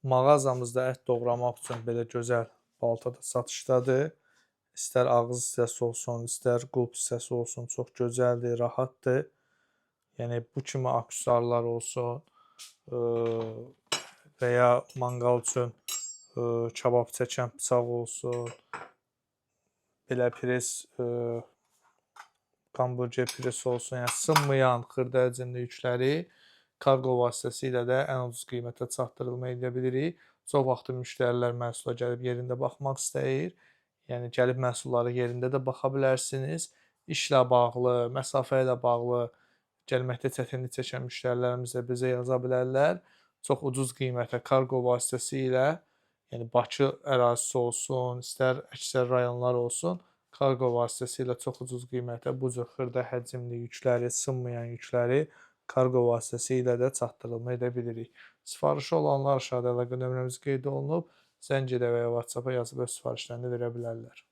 Mağazamızda ət doğramaq üçün belə gözəl balta da satışdadır. İstər ağız hissəsi olsun, istər qulp hissəsi olsun, çox gözəldir, rahatdır. Yəni bu kimi aksesuarlar olsun və ya manqal üçün kabab çəkən bıçaq olsun. Belə pres, hamburger presi olsun, yəni sınmayan xırda həcmli yükləri kargo vasitəsilə də ən ucuz qiymətə çatdırılma edə bilirik. Çox vaxtı müştərilər məhsula gəlib yerində baxmaq istəyir. Yəni gəlib məhsullara yerində də baxa bilərsiniz. İşlə bağlı, məsafə ilə bağlı gəlməkdə çətinlik çəkən müştərilərimiz də bizə yaza bilərlər. Çox ucuz qiymətə kargo vasitəsilə, yəni Bakı ərazisi olsun, istər əksər rayonlar olsun, kargo vasitəsilə çox ucuz qiymətə bu cür xırda həcmli yükləri, sınmayan yükləri kargo vasitəsilə də çatdırılma edə bilirik. Sifarişi olanlar aşağıda əlaqə nömrəmiz qeyd olunub, zəng edə və ya WhatsApp-a yazıb öz sifarişlərini verə bilərlər.